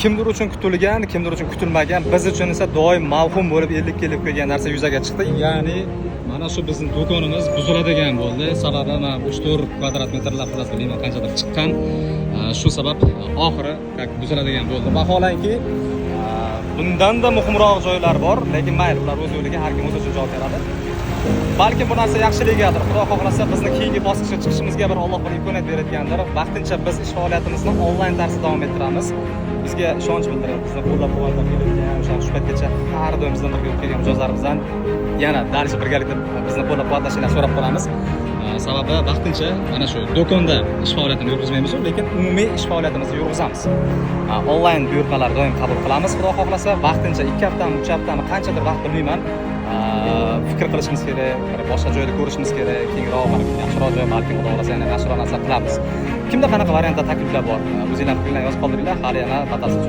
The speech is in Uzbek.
Kimdir uchun kutilgan, kimdir uchun kutilmagan, biz uchun esa doim mavhum bo'lib 50 kelib kelgan narsa yuzaga chiqdi. Ya'ni mana shu bizning do'konimiz buziladigan bo'ldi. Sababi mana 3-4 kvadrat metrlar, xullas, bilmayman, qanchadir chiqqan. Shu sabab oxiri как buziladigan bo'ldi. Vaholanki, bundanda muhimroq joylar bor, lekin mayli, ular o'z yo'liga, har kim o'zi uchun javob beradi. Balkim bu narsa yaxshiligadir. Xudo xohlasa, bizni keyingi bosqichga chiqishimizga bir Alloh bir imkoniyat berayotgandir. Vaqtincha biz ish faoliyatimizni onlayn tarzda davom ettiramiz. Bizga ishonch bildirib, bizni qo'llab-quvvatlab kelayotgan, o'sha shu paytgacha har doim bizdan birga bo'lib kelgan mijozlarimizdan yana дальше birgalikda bizni qo'llab-quvvatlashinglarni so'rab qolamiz. Sababi vaqtincha mana shu do'konda ish faoliyatini yurg'izmaymiz, lekin umumiy ish faoliyatimizni yurg'izamiz. Onlayn buyurtmalar doim qabul qilamiz, Xudo xohlasa. Vaqtincha 2 haftami, 3 haftami, qanchadir vaqt bilmayman. Fikr qilishimiz kerak, bir boshqa joyda ko'rishimiz kerak, kengroq, mana yaxshiroq joy, balkim, Xudo xohlasa, yana yaxshiroq narsa qilamiz. Kimda qanaqa variantda takliflar bor? O'zinglar fikrlarni yozib qoldiringlar, hali yana batafsil.